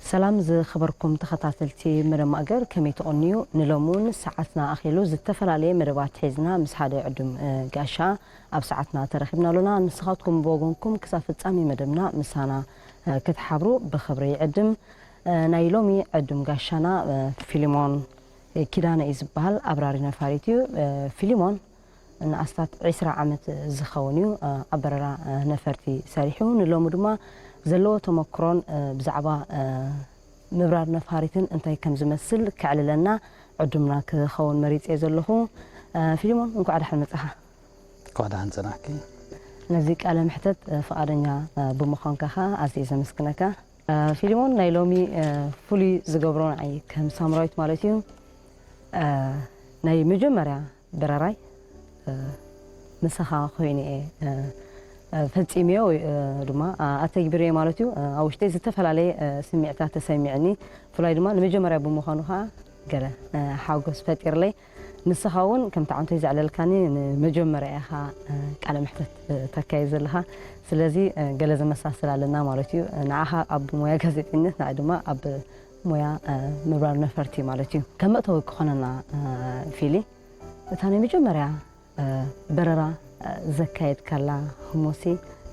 ሰላም ዝኸበርኩም ተኸታተልቲ መደብ ማእገር፣ ከመይ ትቕንዩ? ንሎሚ እውን ሰዓትና ኣኺሉ ዝተፈላለየ መደባት ሒዝና ምስ ሓደ ዕዱም፣ እ፣ ጋሻ ኣብ ሰዓትና ተረኺብና ኣሎና። ንስኻትኩም ብወገንኩም ክሳብ ፍጻሜ መደብና ምሳና፣ እ፣ ክትሓብሩ ብኽብሪ ይዕድም። እ፣ ናይ ሎሚ ዕዱም ጋሻና፣ እ፣ ፊሊሞን፣ እ፣ ኪዳነ እዩ ዝበሃል፣ ኣብራሪ ነፋሪት እዩ። እ፣ ፊሊሞን ንኣስታት ዕስራ ዓመት ዝኸውን እዩ፣ እ፣ ኣብ በረራ፣ እ፣ ነፈርቲ ሰሪሑ። ንሎሚ ድማ ዘለዎ ተመክሮን፣ እ፣ ብዛዕባ፣ እ፣ ምብራር ነፋሪትን እንታይ ከም ዝመስል ከዕልለና ዕዱምና ክኸውን መሪጸ ዘለኹ። እ፣ ፊሊሞን፣ እንኳዕ ደሓን መጻኻ። እንኳዕ ደሓን ጸናሕኪ። ነዚ ቃለ መሕተት፣ እ፣ ፍቓደኛ፣ እ፣ ብምዃንካ ኸኣ ኣዝየ ዘመስግነካ። እ፣ ፊሊሞን፣ ናይ ሎሚ፣ እ፣ ፍሉይ ዝገብሮ ንዓይ ከም ሳምራዊት ማለት እዩ፣ እ፣ ናይ መጀመርያ በረራይ፣ እ፣ ምሳኻ ኮይነ እየ፣ እ፣ እ፣ ፈጺመዮ ወይ፣ እ፣ ድማ፣ ኣ-፣ ኣተግቢረዮ ማለት እዩ። እ፣ ኣብ ውሽጠይ ዝተፈላለየ፣ እ፣ ስምዒታት ተሰሚዕኒ። ብፍላይ ድማ ንመጀመርያ ብምዃኑ ኸኣ ገለ፣ እ፣ ሓጎስ ፈጢርለይ። ንስኻ እውን ከምቲ ዓንቶይ ዘዕለልካኒ ንመጀመርያ ኢኻ፣ እ፣ ቃለ መሕተት፣ እ፣ ተካይድ ዘለኻ። ስለዚ፣ እ፣ ገለ ዘመሳስል ኣለና ማለት እዩ። ንዓኻ ኣብ ሞያ ጋዜጠኝነት፣ ንዓይ ድማ ኣብ ሞያ፣ እ፣ ምብራር ነፈርቲ ማለት እዩ። ከም መእተዊ ክኾነና፣ እ፣ ፊሊ፣ እታ ናይ መጀመርያ፣ እ፣ በረራ፣ እ፣ ዘካየድካላ ህሞሲ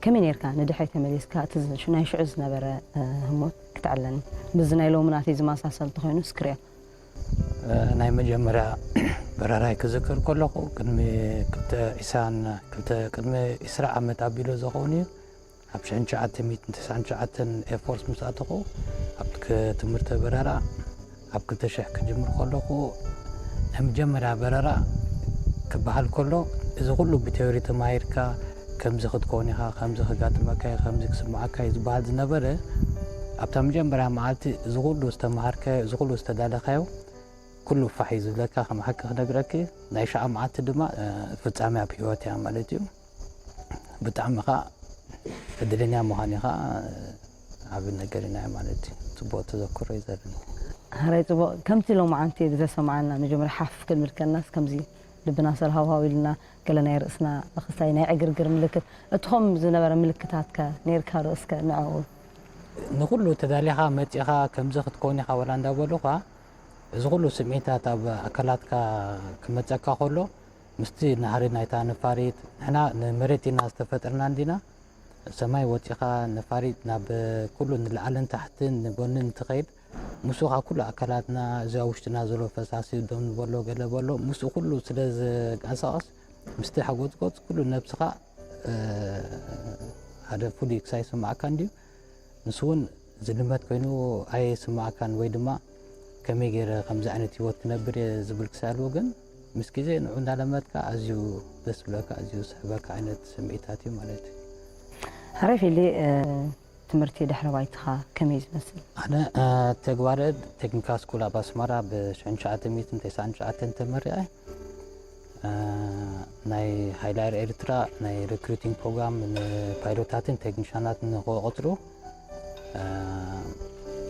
ከመይ ኔርካ ንድሕሪት ተመሊስካ እቲ ዝ-፣ ናይ ሽዑ ዝነበረ፣ እ፣ ህሞት ክትዕለኒ? ምስዚ ናይ ሎሚ ናተይ ዝመሳሰል እንተኾይኑ እስክርዮ። እ፣ ናይ መጀመርያ በረራይ ክዝክር ከለኹ ቅድሚ ክልተ ዒስራን ክልተ፣ ቅድሚ ዒስራ ዓመት ኣቢሉ ዝኸውን እዩ። ኣብ ሽሕን ትሽዓተ ሚእትን ተስዓን ትሽዓተን ኤርፎርስ ምስ ኣተኹ፣ ኣብ ክ-፣ ትምህርቲ በረራ ኣብ ክልተ ሽሕ ክጅምር ከለኹ፣ ናይ መጀመርያ በረራ ክበሃል ከሎ፣ እዚ ኩሉ ብቴዎሪ ተማሂርካ፣ ከምዚ ክትከውን ኢኻ፣ ከምዚ ከጋጥመካ እዩ፣ ከምዚ ክስምዓካ እዩ ዝበሃል ዝነበረ፣ ኣብታ መጀመርያ መዓልቲ እዚ ኩሉ ዝተምሃርካዮ፣ እዚ ኩሉ ዝተዳለኻዮ፣ ኩሉ ፋሕ እዩ ዝብለካ። ከም ሓቂ ክነግረኪ፣ ናይ ሽዓ መዓልቲ ድማ፣ እ፣ ፍጻሜ ኣብ ህይወት እያ ማለት እዩ። ብጣዕሚ ኸዓ ዕድለኛ ምዃን እዩ ኸዓ ዓቢ ነገር እዩ ናይ ማለት እዩ። ጽቡቕ ተዘክሮ እዩ ዘለኒ። ሕራይ ጽቡቕ። ከምቲ ሎማዓንቲ ዘሰማዓና፣ መጀመርያ ሓፍ ክንብል ከለናስ ከምዚ ልብና ሰልሃውሃው ኢልና፣ ገለ ናይ ርእስና ምኽሳይ፣ ናይ ዕግርግር ምልክት፣ እቲ ኸም ዝነበረ ምልክታትከ ነይርካ ዶ እስከ ንዕኡ? ንኹሉ ተዳሊኻ መጺኻ ከምዚ ክትከውን ኢኻ ወላ እንዳበሉኻ፣ እዚ ኹሉ ስምዒታት ኣብ ኣካላትካ ክመጸካ ከሎ፣ ምስቲ ናህሪ ናይታ ነፋሪት፣ ንሕና ንመሬት ኢና ዝተፈጠርና እንዲና፣ ሰማይ ወጺኻ ነፋሪት ናብ ኩሉ ንላዕልን ታሕትን ንጎንን እንትኸይድ፣ ምስኡ ኸዓ ኩሉ ኣካላትና፣ እዚ ኣብ ውሽጥና ዘሎ ፈሳሲ፣ ደም በሎ፣ ገለ በሎ፣ ምስኡ ኩሉ ስለ ዝንቀሳቐስ፣ ምስቲ ሓጎጽጎጽ ኩሉ ነብስኻ፣ እ፣ ሓደ ፍሉይ ክሳይ ይስምዓካ እንድዩ። ንሱ እውን ዝልመድ ኮይኑ ኣይስምዓካን፣ ወይ ድማ ከመይ ገይረ ከምዚ ዓይነት ህይወት ክነብር እየ ዝብል ክሳልኡ፣ ግን ምስ ግዜ ንዑ እንዳለመድካ ኣዝዩ ደስ ዝብለካ፣ ኣዝዩ ዝስሕበካ ዓይነት ስምዒታት እዩ ማለት እዩ። ሕራይ ፊሊ፣ እ፣ ትምህርቲ ድሕረ ባይታኻ ከመይ ዝመስል? ኣነ፣ እ፣ ተግባረ ቴክኒካል ስኩል ኣብ ኣስመራ ብሽሕን ትሽዓተ ሚእትን ተስዓን ትሽዓተን ተመሪቐ። እ፣ ናይ ሃይለ ኣየር ኤርትራ ናይ ሪክሩቲንግ ፕሮግራም ንፓይሎታትን ቴክኒሻናትን ንኽቆጽሩ፣ እ፣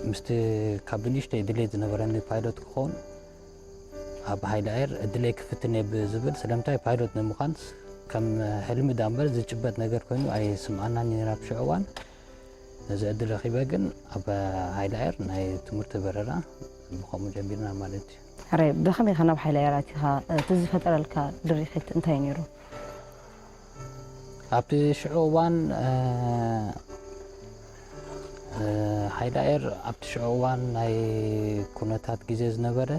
ምስቲ ካብ ብንእሽተይ ድሌት ዝነበረኒ ፓይሎት ክኸውን ኣብ ሃይለ ኣየር ዕድለይ ክፍትን እየ ብዝብል፣ ስለምንታይ ፓይሎት ንምዃን ከም ሕልሚ ዳምበር ዝጭበጥ ነገር ኮይኑ ኣይስምዓናን እዩ ነይሩ ኣብ ሽዑ እዋን። ነዚ ዕድል ረኺበ ግን ኣብ ሃይለ ኣየር ናይ ትምህርቲ በረራ ብኸምኡ ጀሚርና ማለት እዩ። ሕራይ፣ ብኸመይ ኢኻ ናብ ሓይሊ ኣየር ኣቲኻ? እቲ ዝፈጠረልካ ድርኺት እንታይ ነይሩ? ኣብቲ ሽዑ እዋን፣ እ፣ እ፣ ሓይሊ ኣየር ኣብቲ ሽዑ እዋን ናይ ኩነታት ግዜ ዝነበረ፣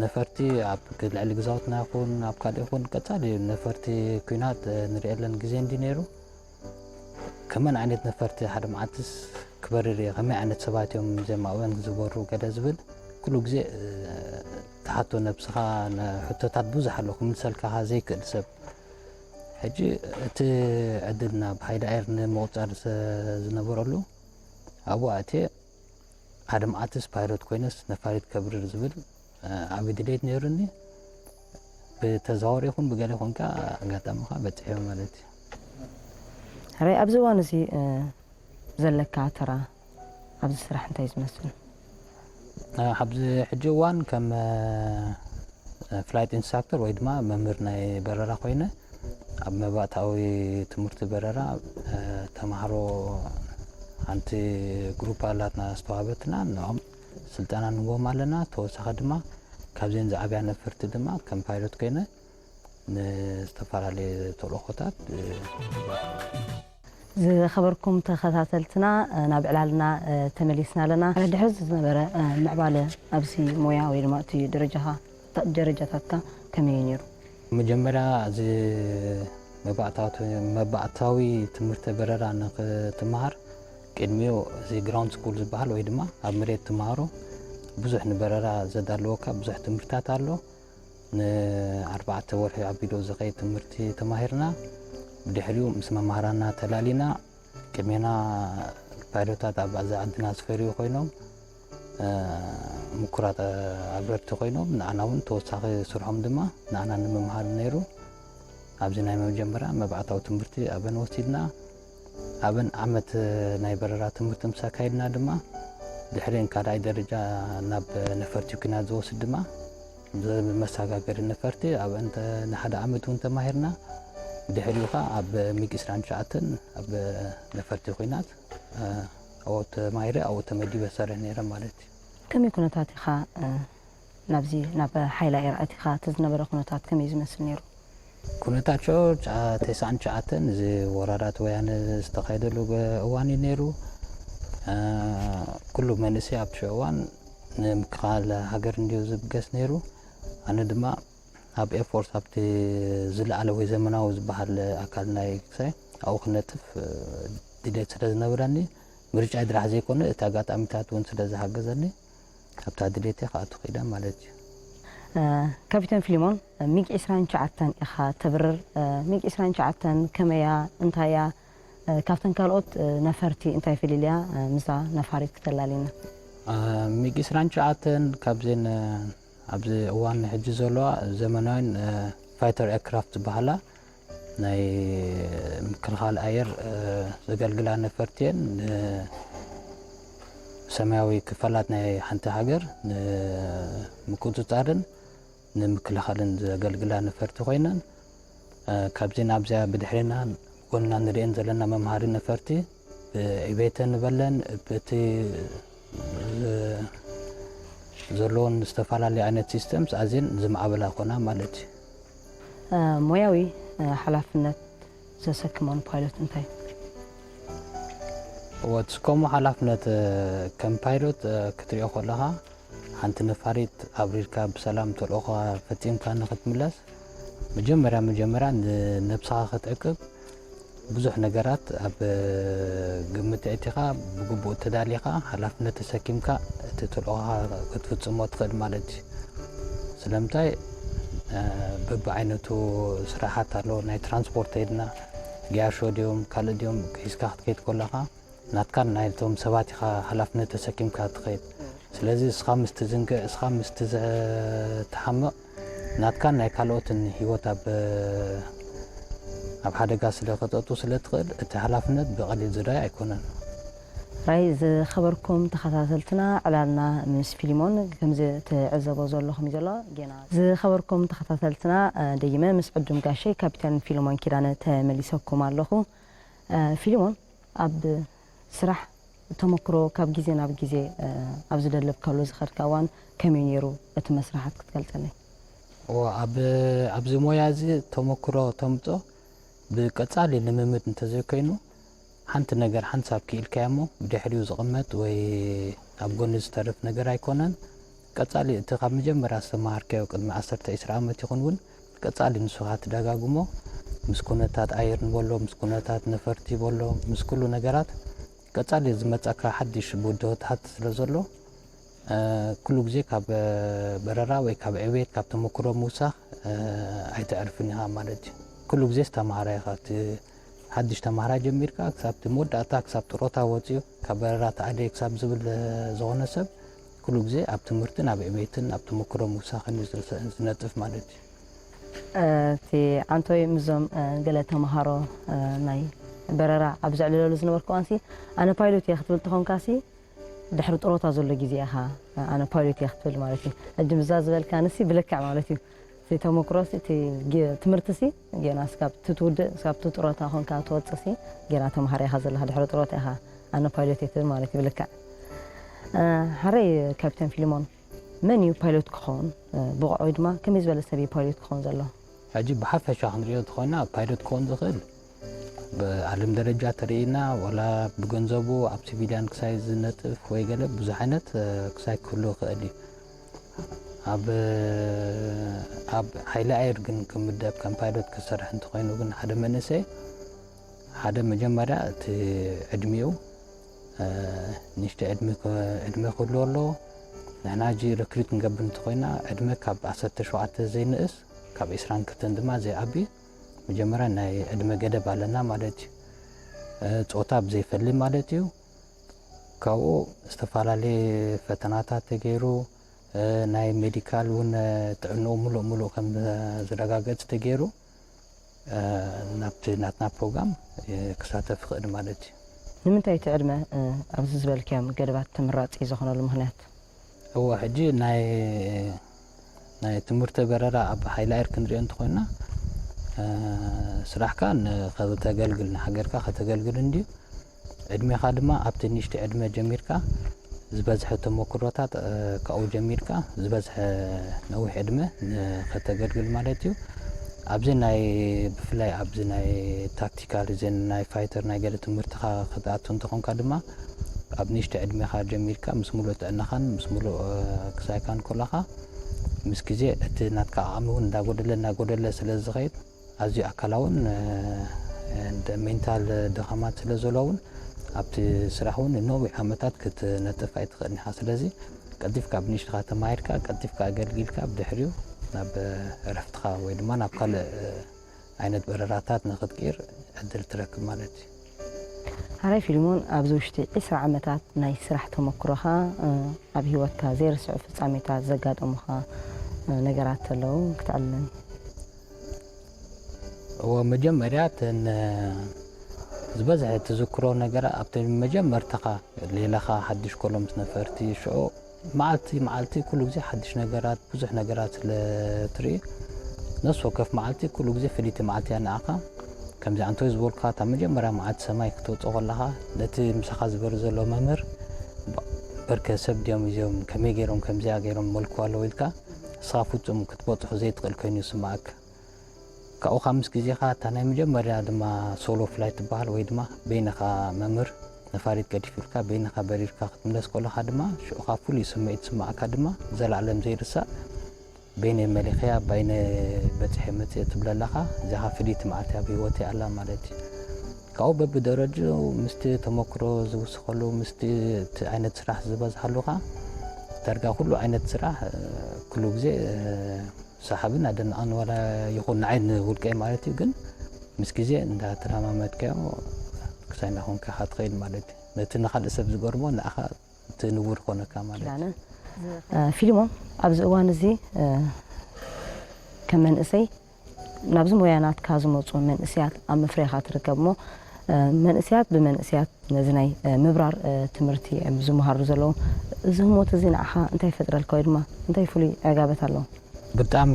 ነፈርቲ ኣብ ልዕሊ ግዛውትና ይኹን ኣብ ካልእ ይኹን ቀጻሊ ነፈርቲ ኲናት፣ እ፣ ንርእየለን ግዜ እንዲ ነይሩ። ከመን ዓይነት ነፈርቲ ሓደ መዓልትስ ክበርር እየ፣ ከመይ ዓይነት ሰባት እዮም ዜማእወን ዝበሩ ገለ ዝብል ኩሉ ግዜ፣ እ፣ ትሓቶ ነብስኻ፣ ነ-፣ ሕቶታት ብዙሕ ኣሎ ክምልሰልካ ዘይክእል ሰብ። ሕጂ እቲ ዕድል ናብ ሓይሊ ኣየር ንምቑጻር ስለ ዝነበረሉ ኣብኡ ኣትየ ሓደ መዓልትስ ፓይሎት ኮይነስ ነፋሪት ከብርር ዝብል፣ እ፣ ዓቢ ድሌት ነይሩኒ። ብተዘዋዋሪ ይኹን ብገለ ይኹን ከኣ ኣጋጣሚ ከኣ በጺሐ ማለት እዩ። ሕራይ፣ ኣብዚ እዋን እዚ፣ እ፣ ዘለካ ተራ ኣብዚ ስራሕ እንታይ ዝመስል? እ፣ ኣብዚ ሕጂ እዋን ከም፣ እ፣ ፍላይት ኢንስትራክተር ወይ ድማ መምህር ናይ በረራ ኮይነ ኣብ መባእታዊ ትምህርቲ በረራ፣ እ፣ ተማሃሮ ሓንቲ ግሩፕ ኣላትና ዝተዋህበትና፣ ንዕኦም ስልጠና ንህቦም ኣለና። ተወሳኺ ድማ ካብዘን ዝዓብያ ነፈርቲ ድማ ከም ፓይሎት ኮይነ ንዝተፈላለየ ተልእኾታት፣ እ፣ ዝኸበርኩም ተኸታተልትና፣ እ፣ ናብ ዕላልና፣ እ፣ ተመሊስና ኣለና። ድሕሪ እዚ ዝነበረ፣ እ፣ ምዕባለ ኣብዚ ሞያ ወይ ድማ እቲ ደረጃኻ፣ ደረጃታትካ ከመይ እዩ ነይሩ? መጀመርያ እዚ መባእታዊ፣ መባእታዊ ትምህርቲ በረራ ንክትመሃር ቅድሚኡ እዚ ግራውንድ ስኩል ዝበሃል ወይ ድማ ኣብ መሬት ትመሃሮ ብዙሕ ንበረራ ዘዳለወካ ብዙሕ ትምህርትታት ኣሎ። ንኣርባዕተ ወርሒ ኣቢሉ ዝኸይድ ትምህርቲ ተማሂርና። ብድሕሪኡ ምስ መማህራንና ተላሊና። ቅድሜና ፓይሎታት ኣብ ኣዛ ዓድና ዝፈርዩ ኮይኖም፣ እ፣ ምኩራት፣ እ፣ ኣብረርቲ ኮይኖም፣ ንዓና እውን ተወሳኺ ስርሖም ድማ ንዓና ንምምሃር ነይሩ። ኣብዚ ናይ መጀመርያ መባእታዊ ትምህርቲ ኣበን ወሲድና። ኣበን ዓመት ናይ በረራ ትምህርቲ ምስ ኣካየድና ድማ፣ ድሕሪን ካልኣይ ደረጃ ናብ ነፈርቲ ኲናት ዝወስድ ድማ፣ መሰጋገሪ ነፈርቲ ኣብአን ተ-፣ ንሓደ ዓመት እውን ተማሂርና። ብድሕሪኡ ኸዓ ኣብ ሚግ ዕስራን ትሽዓተን ኣብ ነፈርቲ ኲናት፣ እ፣ ኣብኡ ተማሂረ፣ ኣብኡ ተመዲበ ሰርሕ ነይረ ማለት እዩ። ከመይ ኩነታት ኢኻ፣ እ፣ ናብዚ፣ ናብ ሓይሊ ኣየር ኣቲኻ? እቲ ዝነበረ ኩነታት ከመይ ዝመስል ነይሩ? ኩነታት ሽዑ፣ ጫ-፣ ተስዓን ትሽዓተን እዚ ወራራት ወያነ ዝተኻየደሉ ገ-፣ እዋን እዩ ነይሩ። እ፣ ኩሉ መንእሰይ ኣብቲ ሽዑ እዋን ንምክልኻል ሃገር እንድዩ ዝብገስ ነይሩ። ኣነ ድማ ኣብ ኤርፎርስ ኣብቲ ዝለዓለ ወይ ዘመናዊ ዝበሃል ኣካል ናይ ክሳይ ኣብኡ ክነጥፍ፣ እ፣ ድሌት ስለ ዝነበረኒ፣ ምርጫይ ጥራሕ ዘይኮነ እቲ ኣጋጣሚታት እውን ስለ ዝሓገዘኒ ኣብታ ድሌተይ ክኣቱ ክኢለ ማለት እዩ። እ፣ ካፒተን ፊሊሞን፣ ሚግ ዕስራን ትሽዓተን ኢኻ ተብርር። እ፣ ሚግ ዕስራን ትሽዓተን ከመይ እያ? እንታይ እያ? እ፣ ካብተን ካልኦት፣ እ፣ ነፈርቲ እንታይ ፍልልያ፣ እ፣ ምስዛ ነፋሪት ክተላልየና? እ፣ ሚግ ዕስራን ትሽዓተን ካብዘን፣ እ፣ ኣብዚ እዋን ሕጂ ዘለዋ ዘመናዊን፣ እ፣ ፋይተር ኤርክራፍት ዝበሃላ ናይ ምክልኻል ኣየር፣ እ፣ ዘገልግላ ነፈርቲ እየን። ንሰማያዊ ክፋላት ናይ ሓንቲ ሃገር ንምቁጽጻርን ንምክልኻልን ዘገልግላ ነፈርቲ ኮይነን፣ እ፣ ካብዚ ናብዚኣ ብድሕሪና ጎንና ንርእየን ዘለና መምሃሪ ነፈርቲ ብዕቤተን ንበለን በቲ፣ እ፣ ዘለዎን ዝተፈላለዩ ዓይነት ሲስተምስ ኣዝየን ዝማዕበላ ኮና ማለት እዩ። እ፣ ሞያዊ፣ እ፣ ሓላፍነት ዘሰክሞን ፓይሎት እንታይ እዩ? እወ፣ እቲ ዝስከሞ ሓላፍነት፣ እ፣ ከም ፓይሎት፣ እ፣ ክትሪኦ ከለኻ፣ ሓንቲ ነፋሪት ኣብሪርካ ብሰላም ተልእኾኻ ፈጺምካ ንኽትምለስ፣ መጀመርያ መጀመርያ ንነብስኻ ክትዕቅብ፣ ብዙሕ ነገራት ኣብ ግምት ኣእቲኻ፣ ብግቡእ ተዳሊኻ፣ ሓላፍነት ተሰኪምካ እቲ ተልእኾኻ ክትፍጽሞ ትኽእል ማለት እዩ። ስለምንታይ፣ እ፣ በብዓይነቱ ስራሓት ኣሎ። ናይ ትራንስፖርት ተይድና፣ ገያሾ ድዮም፣ ካልእ ድዮም ሒዝካ ክትከይድ ከለኻ፣ ናትካን ናይቶም ሰባት ኢኻ ሓላፍነት ተሰኪምካ ትኸይድ። ስለዚ እስኻ ምስ ትዝንግዕ፣ እስኻ ምስ ትዝ-፣ ትሓምቕ፣ ናትካን ናይ ካልኦትን ህይወት ኣብ፣ ኣብ ሓደጋ ስለ ከተእቱ ስለ ትኽእል፣ እቲ ሓላፍነት ብቐሊል ዝረኣይ ኣይኮነን። ራይ፣ ዝኸበርኩም ተኸታተልትና፣ ዕላልና ምስ ፊሊሞን ከምዚ ትዕዘቦ ዘለኹም እዩ ዘሎ። ጌና ዝኸበርኩም ተኸታተልትና፣ እ፣ ደጊመ ምስ ዕዱም ጋሸይ ካፒተን ፊሊሞን ኪዳነ ተመሊሰኩም ኣለኹ። እ፣ ፊሊሞን፣ ኣብ ስራሕ ተመክሮ ካብ ግዜ ናብ ግዜ፣ እ፣ ኣብ ዝደለብካሉ ዝኸድካ እዋን ከመይ ነይሩ እቲ መስርሓት ክትገልጸለይ? እወ፣ ኣብ፣ ኣብዚ ሞያ እዚ ተመክሮ ተምጾ ብቀጻሊ ልምምድ እንተዘይኮይኑ፣ ሓንቲ ነገር ሓንሳብ ክኢልካያ እሞ ብድሕሪኡ ዝቕመጥ ወይ ኣብ ጎኒ ዝተርፍ ነገር ኣይኮነን። ቀጻሊ እቲ ካብ መጀመርያ ዝተመሃርካዮ ቅድሚ ዓሰርተ ዒስራ ዓመት ይኹን እውን ቀጻሊ ንሱ ክትደጋግሞ፣ ምስ ኩነታት ኣየር ንበሎ፣ ምስ ኩነታት ነፈርቲ በሎ፣ ምስ ኩሉ ነገራት ቀጻሊ ዝመጻካ ሓድሽ ብድሆታት ስለ ዘሎ፣ እ፣ ኩሉ ግዜ ካብ፣ እ፣ በረራ ወይ ካብ ዕቤት፣ ካብ ተመክሮ ምውሳኽ፣ እ፣ ኣይተዕርፍን ኢኻ ማለት እዩ። ኩሉ ግዜ ተማሃራይ ኢኻ። እቲ ሓድሽ ተማሃራይ ጀሚርካ ክሳብ እቲ መወዳእታ፣ ክሳብ ጥሮታ ወጺኡ፣ ካብ በረራ ተኣልየ ክሳብ ዝብል፣ እ፣ ዝኾነ ሰብ፣ ኩሉ ግዜ ኣብ ትምህርትን ኣብ ዕቤትን ኣብ ተመክሮ ምውሳኽን እዩ ዝነጥፍ ማለት እዩ። እቲ ዓንቶይ ምስዞም፣ እ፣ ገለ ተምሃሮ፣ እ፣ ናይ በረራ ኣብ ዘዕልለሉ ዝነበርኩ እዋንሲ፣ ኣነ ፓይሎት እየ ክትብል ተኾንካሲ፣ ድሕሪ ጥሮታ ዘሎ ግዜ ኢኻ፣ እ፣ ኣነ ፓይሎት እየ ክትብል ማለት እዩ። ሕጂ ምዛ ዝበልካ ንሲ ብልክዕ ማለት እዩ። እቲ ተመክሮሲ፣ እቲ ግ-፣ ትምህርትሲ፣ ጌና ስካብ እቲ ትውድእ፣ ስካብ እቲ ጥሮታ ኾንካ ትወፅእሲ፣ ጌና ተምሃር ኢኻ ዘለኻ፣ ድሕሪ ጥሮታ ኢኻ ኣነ ፓይሎት እየ ትብል ማለት እዩ ብልክዕ። እ፣ ሓረይ ካፕቴን ፊልሞን፣ መን እዩ ፓይሎት ክኸውን፣ እ፣ ብቑዕ ወይ ድማ ከመይ ዝበለ ሰብ እዩ ፓይሎት ክኸውን ዘለዎ? ሕጂ ብሓፈሻ ክንሪኦ እንተኾይና፣ ፓይሎት ክኸውን ዝኽእል ብዓለም ደረጃ ተርእይና፣ ዋላ ብገንዘቡ ኣብ ሲቪልያን ክሳይ ዝነጥፍ ወይ ገለ ብዙሕ ዓይነት፣ እ፣ ክሳይ ክህሉ ይኽእል እዩ። ኣብ፣ ኣብ ሓይሊ ኣየር ግን ክምደብ ከም ፓይሎት ክሰርሕ እንተኾይኑ ግን ሓደ መንእሰይ፣ ሓደ መጀመርያ እቲ ዕድሚኡ፣ እ፣ ንእሽቶ ዕድሚ ክ-፣ ዕድመ ክህልዎ ኣለዎ። ንሕና ሕጂ ሪክሩት ክንገብር እንተኾይና ዕድመ ካብ ዓሰርተ ሸውዓተ ዘይንእስ፣ ካብ ዕስራን ክልተን ድማ ዘይዓቢ፣ መጀመርያ ናይ ዕድመ ገደብ ኣለና ማለት እዩ። እ፣ ጾታ ብዘይፈሊ ማለት እዩ። ካብኡ ዝተፈላለየ ፈተናታት ተገይሩ፣ እ፣ ናይ ሜዲካል እውን፣ እ፣ ጥዕንኡ ምሉእ ምሉእ ከም ዝረጋገጽ ተገይሩ፣ እ፣ ናብቲ ናትና ፕሮግራም፣ እ፣ ክሳተፍ ይኽእል ማለት እዩ። ንምንታይ እቲ ዕድመ፣ እ፣ ኣብዚ ዝበልክዮም ገደባት ተመራጺ ዝኾነሉ ምኽንያት? እወ፣ ሕጂ ናይ፣ ናይ ትምህርቲ በረራ ኣብ ሓይሊ ኣየር ክንሪኦ እንተኾይና፣ እ፣ ስራሕካ ን-፣ ከተገልግል፣ ንሃገርካ ከተገልግል እንድዩ። ዕድሜኻ ድማ ኣብቲ ንእሽቶ ዕድመ ጀሚርካ ዝበዝሐ ተመክሮታት፣ እ፣ ካብኡ ጀሚርካ ዝበዝሐ ነዊሕ ዕድመ ን-፣ ከተገልግል ማለት እዩ። ኣብዚ ናይ፣ ብፍላይ ኣብዚ ናይ ታክቲካል፣ እዚ ናይ ፋይተር ናይ ገለ ትምህርትኻ ክትኣቱ እንተኾንካ ድማ ኣብ ንእሽቶ ዕድሜኻ ጀሚርካ ምስ ሙሉእ ጥዕናኻን ምስ ሙሉእ፣ እ፣ ክሳይካን ከለኻ ምስ ግዜ እቲ ናትካ ዓቕሚ እውን እንዳጎደለ እንዳጎደለ ስለ ዝኸይድ ኣዝዩ ኣካላውን፣ እ፣ እንደ ሜንታል ድኻማት ስለ ዘሎ እውን ኣብቲ ስራሕ እውን ንነዊሕ ዓመታት ክትነጥፍ ኣይትኽእልን ኢኻ። ስለዚ ቀልጢፍካ ብንእሽትኻ ተማሂርካ፣ ቀልጢፍካ ኣገልጊልካ ብድሕሪኡ ናብ፣ እ፣ ዕረፍትኻ ወይ ድማ ናብ ካልእ፣ እ፣ ዓይነት በረራታት ንኽትቅይር ዕድል ትረክብ ማለት እዩ። ሓራይ ፊልሞን፣ ኣብዚ ውሽጢ ዕስራ ዓመታት ናይ ስራሕ ተመክሮኻ፣ እ፣ ኣብ ህይወትካ ዘይርስዑ ፍጻሜታት ዘጋጠሙኻ፣ እ፣ ነገራት ኣለዉ ክትዕልለኒ? እወ፣ መጀመርያ እተን ዝበዝሐ ትዝክሮ ነገራት ኣብቲ መጀመርታኻ ሌላኻ ሓድሽ ከሎ ምስ ነፈርቲ ሽዑ መዓልቲ መዓልቲ ኩሉ ግዜ ሓድሽ ነገራት፣ ብዙሕ ነገራት ስለ ትርኢ፣ ነፍሲ ወከፍ መዓልቲ ኩሉ ግዜ ፍልይቲ መዓልቲ እያ ንዓኻ። ከምዚ ኣንቶይ ዝበልኩኻ፣ እታ መጀመርያ መዓልቲ ሰማይ ክትወጽእ ከለኻ፣ ነቲ ምሳኻ ዝበሪ ዘሎ መምህር፣ በርከ ሰብ ድዮም እዚኦም፣ ከመይ ገይሮም ከምዚኣ ገይሮም መልክዋ ኣለዉ ኢልካ፣ ንስኻ ፍጹም ክትበጽሖ ዘይትኽእል ኮይኑ ይስምዓካ። ካብኡ ካብ ምስ ግዜኻ እታ ናይ መጀመርያ ድማ ሶሎ ፍላይት ትበሃል፣ ወይ ድማ በይንኻ መምህር ነፋሪት ገዲፉልካ በይንኻ በሪርካ ክትምለስ ከለኻ ድማ ሽዑኻ ፍሉይ ስምዒት ዝስምዓካ ድማ ዘላለም ዘይርሳዕ፣ በይነይ መሊኸያ ባይነ በጺሐ መጽእ ትብለለኻ፣ እዚኻ ፍልይቲ መዓልቲ ኣብ ህይወተይ ኣላ ማለት እዩ። ካብኡ በብደረጅኡ ምስቲ ተመክሮ ዝውስኸሉ፣ ምስቲ እቲ ዓይነት ስራሕ ዝበዝሓሉ ኸዓ ዳርጋ ኩሉ ዓይነት ስራሕ፣ እ፣ ኩሉ ግዜ፣ እ፣ ሰሓብን ኣደናቕን ዋላ ይኹን ንዓይ ንውልቀይ ማለት እዩ፣ ግን ምስ ግዜ እንዳተለማመድካዮ ክሳይ እንዳኾንካ ኢኻ ትኸይድ ማለት እዩ። ነቲ ንኻልእ ሰብ ዝገርሞ ንዓኻ እቲ ንቡር ይኾነካ ማለት እዩ። ኪዳነ፣ እ፣ ፊልሞን፣ ኣብዚ እዋን እዚ፣ እ፣ ከም መንእሰይ ናብዚ ሞያ ናትካ ዝመጹ መንእስያት ኣብ ምፍራይካ ትርከብ እሞ፣ እ፣ መንእስያት ብመንእስያት ነዚ ናይ፣ እ፣ ምብራር፣ እ፣ ትምህርቲ እዮም ዝመሃሩ ዘለዉ። እዚ ህሞት እዚ ንዓኻ እንታይ ይፈጥረልካ ወይ ድማ እንታይ ፍሉይ ዕጋበት ኣለዎ? ብጣዕሚ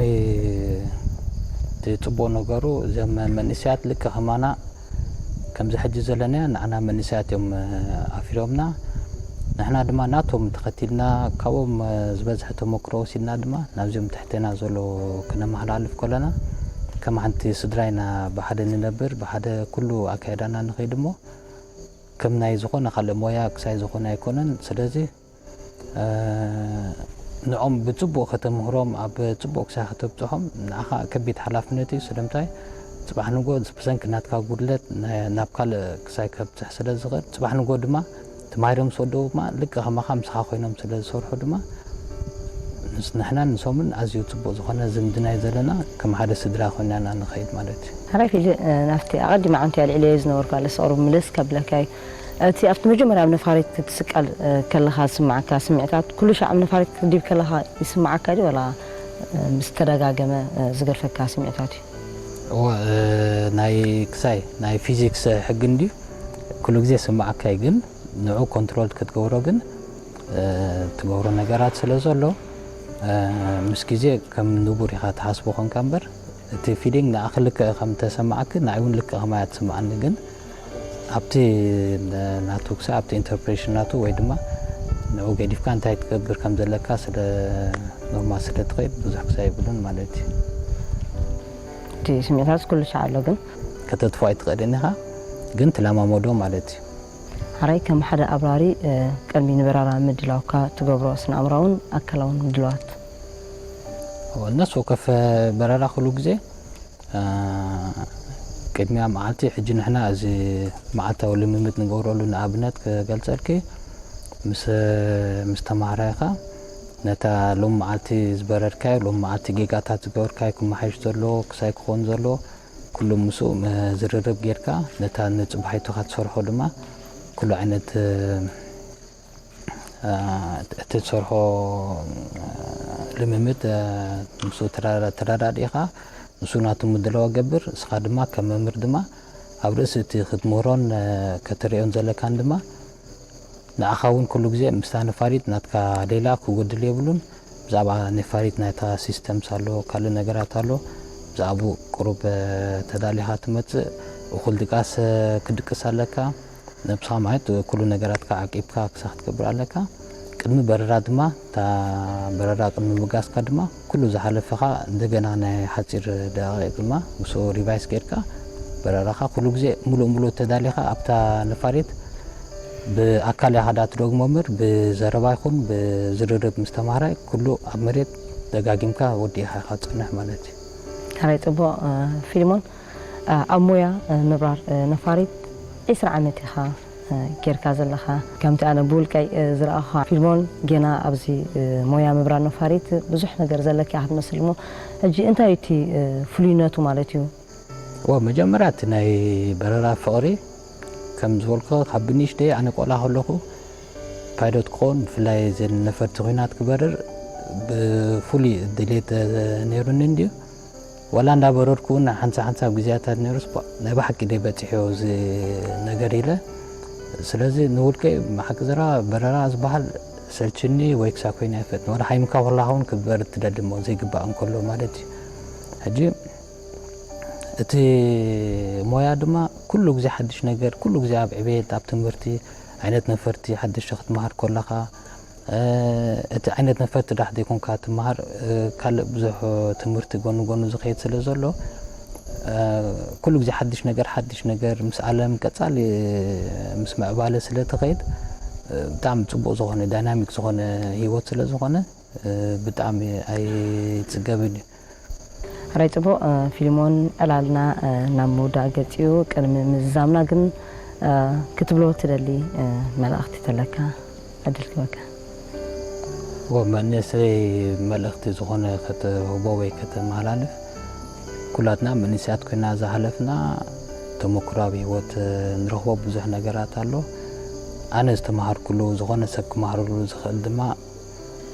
እቲ ጽቡቕ ነገሩ፣ እዞም መንእስያት ልክዕ ከማና ከምዚ ሕጂ ዘለናዮ ንዓና መንእስያት እዮም፣ እ፣ ኣፍርዮምና። ንሕና ድማ ናቶም ተኸቲልና፣ ካብኦም፣ እ፣ ዝበዝሐ ተመክሮ ወሲድና ድማ ናብዚኦም ትሕቴና ዘሎ ክነመሓላልፍ ከለና፣ ከም ሓንቲ ስድራ ኢና ብሓደ ንነብር፣ ብሓደ ኩሉ ኣካይዳና ንኸይድ እሞ፣ ከም ናይ ዝኾነ ካልእ ሞያ ክሳይ ዝኾነ ኣይኮነን። ስለዚ፣ እ፣ ንዖም ብጽቡቕ ከተምህሮም፣ ኣብ ጽቡቕ ክሳይ ከተብጽሖም፣ ንዓኻ ከቢድ ሓላፍነት እዩ። ስለምንታይ? ጽባሕ ንግሆ ብሰንኪ ናትካ ጉድለት ና-፣ ናብ ካልእ ክሳይ ከብጽሕ ስለ ዝኽእል፣ ጽባሕ ንግሆ ድማ ተማሂሮም ዝወደቡ ድማ ልክዕ ከማኻ ምሳኻ ኮይኖም ስለ ዝሰርሑ ድማ፣ ንስ-፣ ንሕናን ንሶምን ኣዝዩ ጽቡቕ ዝኾነ ዝምድና እዩ ዘለና። ከም ሓደ ስድራ ኮይና ኢና ንኸይድ ማለት እዩ። ሓራይ ፊሊ፣ እ፣ ናብቲ ኣቐዲመ ዓንቱ ኣልዒለዮ ዝነበርኩ ኣርእስቲ ቁሩብ ምልስ ከብለካ እዩ። እቲ ኣብቲ መጀመርያ ኣብ ነፋሪት ክትስቀል፣ እ፣ ከለኻ ዝስምዓካ ስምዒታት፣ ኩሉ ሻዕ ኣብ ነፋሪት ክትድይብ ከለኻ ይስምዓካ ድዩ፣ ወላ፣ እ፣ ምስ ተደጋገመ፣ እ፣ ዝገድፈካ ስምዒታት እዩ? እወ፣ እ፣ ናይ ክሳይ ናይ ፊዚክስ ሕጊ እንድዩ ኩሉ ግዜ ይስምዓካ እዩ፣ ግን ንዑ ኮንትሮል ክትገብሮ ግን፣ እ፣ ትገብሮ ነገራት ስለ ዘሎ፣ እ፣ ምስ ግዜ ከም ንቡር ኢኻ ትሓስቦ ኮንካ እምበር፣ እቲ ፊሊንግ ንዓኺ ልክዕ ከም ተሰማዓኪ ንዓይ እውን ልክዕ ከማይ እያ ትስምዓኒ። ግን ኣብቲ ናቱ ክሳብ ኣብቲ ኢንተርፕሬሽን ናቱ ወይ ድማ ንኡ ገዲፍካ እንታይ ትገብር ከም ዘለካ ስለ ኖርማል ስለ ትኸይድ ብዙሕ ክሳብ ይብሉን ማለት እዩ። እቲ ስምዒታት ኩሉ ሻዕ ኣሎ ግን ከተጥፎ ኣይትኽእልን ኢኻ፣ ግን ትለማመዶ ማለት እዩ። ሓራይ ከም ሓደ ኣብራሪ ቅድሚ ንበራራ ምድላውካ ትገብሮ ስነ ኣእምራውን ኣካላውን ምድላዋት ነፍሲ ወከፍ በረራ ኩሉ ግዜ ቅድሚያ መዓልቲ ሕጂ ንሕና እዚ መዓልታዊ ልምምድ ንገብረሉ ንኣብነት ክገልፀልኪ ምስ ምስ ተማሃራይኻ ነታ ሎም መዓልቲ ዝበረርካዮ ሎም መዓልቲ ጌጋታት ዝገበርካዮ ክመሓይሽ ዘሎ ክሳይ ክኾን ዘሎ ኩሉ ምስኡ ዝርርብ ጌርካ ነታ ንፅባሒቱኻ ትሰርሖ ድማ ኩሉ ዓይነት እቲ ትሰርሖ ልምምድ ምስ ተረዳዲእኻ ንሱ ናቱ ምድለዋ ገብር እስኻ ድማ ከም መምህር ድማ ኣብ ርእሲ እቲ ክትምህሮን ከተርእዮን ዘለካን ድማ ንኣኻ እውን ኩሉ ግዜ ምስታ ነፋሪት ናትካ ሌላ ክጎድል የብሉን ብዛዕባ ነፋሪት ናይታ ሲስተምስ ኣሎ ካልእ ነገራት ኣሎ ብዛዕባኡ ቅሩብ ተዳሊኻ ትመፅእ እኹል ድቃስ ክድቅስ ኣለካ ነብስኻ ማለት ኩሉ ነገራትካ ዓቂብካ ክሳ ክትገብር ኣለካ ቅድሚ በረራ ድማ እታ በረራ ቅድሚ ምጋስካ ድማ ኩሉ ዝሓለፈኻ እንደገና ናይ ሓፂር ደቂቕ ድማ ምስኡ ሪቫይስ ጌርካ በረራኻ ኩሉ ግዜ ሙሉእ ሙሉእ ተዳሊኻ ኣብታ ነፋሪት ብኣካል ኢኻ ዳ ትደግሞ እምበር ብዘረባ ይኹን ብዝርርብ ምስ ተማሃራይ ኩሉ ኣብ መሬት ደጋጊምካ ወዲእኻ ኢኻ ትፅንሕ ማለት እዩ። ሓራይ ፅቡቕ ፊልሞን ኣብ ሞያ ምብራር ነፋሪት ዒስራ ዓመት ኢኻ ጌርካ ዘለኻ ከምቲ ኣነ ብውልቀይ ዝረኣኻ ፊልሞን ጌና ኣብዚ ሞያ ምብራር ነፋሪት ብዙሕ ነገር ዘለኪ ኢኻ ትመስል እሞ ሕጂ እንታይ እቲ ፍሉይነቱ ማለት እዩ? ዋ መጀመርያ እቲ ናይ በረራ ፍቕሪ ከም ዝበልኩ ካብ ብንእሽተይ ኣነ ቆልዓ ከለኹ ፓይሎት ክኸውን ብፍላይ እዚ ነፈርቲ ኩናት ክበርር ብፍሉይ ድሌት ነይሩኒ እንድዩ ዋላ እንዳበረርኩ እውን ሓንሳ ሓንሳብ ግዜያታት ነይሩስ ናይ ብሓቂ ደይ በፂሕዮ እዚ ነገር ኢለ ስለዚ ንውልቀይ ብሓቂ ዘራ በረራ ዝበሃል ሰልችኒ ወይ ክሳ ኮይነ ኣይፈጥን ዋላ ሓይምካ ከላኻ እውን ክበር ትደሊ እሞ ዘይግባእ እንከሎ ማለት እዩ ሕጂ እቲ ሞያ ድማ ኩሉ ግዜ ሓድሽ ነገር ኩሉ ግዜ ኣብ ዕቤት ኣብ ትምህርቲ ዓይነት ነፈርቲ ሓደሽቲ ክትመሃር ከለኻ እቲ ዓይነት ነፈርቲ ጥራሕ ዘይኮንካ ትመሃር ካልእ ብዙሕ ትምህርቲ ጎኒ ጎኑ ዝኸይድ ስለ ዘሎ ኩሉ ግዜ ሓድሽ ነገር ሓድሽ ነገር ምስ ዓለም ቀፃሊ ምስ ምዕባለ ስለ ትኸይድ ብጣዕሚ ፅቡቕ ዝኾነ ዳይናሚክ ዝኾነ ህይወት ስለ ዝኾነ ብጣዕሚ ኣይፅገብን እዩ። ሕራይ ፅቡቕ ፊልሞን ዕላልና ናብ ምውዳእ ገፂኡ ቅድሚ ምዝዛምና ግን ክትብሎ ትደሊ መልእኽቲ ተለካ ዕድል ክበካ። ወ መንእሰይ መልእኽቲ ዝኾነ ከተህቦ ወይ ከተመሓላልፍ ኩላትና መንእሰያት ኮይና ዝሓለፍና ተመክሮ ኣብ ህይወት ንረኽቦ ብዙሕ ነገራት ኣሎ። ኣነ ዝተምሃርኩሉ ዝኾነ ሰብ ክመሃረሉ ዝኽእል ድማ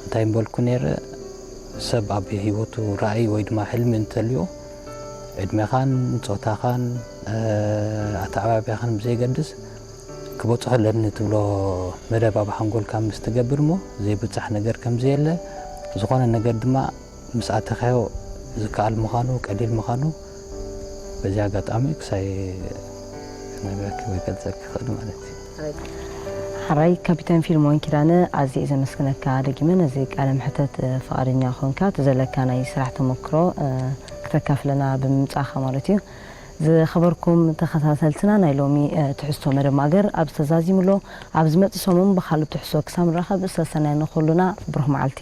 እንታይ ምበልኩ ነይረ፣ ሰብ ኣብ ህይወቱ ራእይ ወይ ድማ ሕልሚ እንተልዮ ዕድሜኻን ፆታኻን ኣተዓባብያኻን ብዘይገድስ ክበፅሖ ኣለኒ ትብሎ መደብ ኣብ ሓንጎልካ ምስ ትገብር እሞ ዘይብፃሕ ነገር ከምዘየለ ዝኾነ ነገር ድማ ምስ ኣተኻዮ ዝከኣል ምዃኑ ቀሊል ምዃኑ በዚ ኣጋጣሚ ክሳይ ክነግረኪ ወይ ገልፀልኪ ይኽእል ማለት እዩ። ሓራይ ካፒታን ፊልሞን ኪዳነ ኣዝየ ዘመስግነካ ደጊመ ነዚ ቃለ ምሕተት ፍቓደኛ ኮንካ እቲ ዘለካ ናይ ስራሕ ተመክሮ ክተካፍለና ብምምፃእካ ማለት እዩ። ዝኸበርኩም ተኸታተልትና ናይ ሎሚ ትሕዝቶ መደብ ማገር ኣብ ዝተዛዚሙሎ ኣብ ዝመፅእ ሰሙን ብካልእ ትሕዝቶ ክሳብ ንራኸብ ሰሰናይ ንኹሉና ብሩኽ መዓልቲ።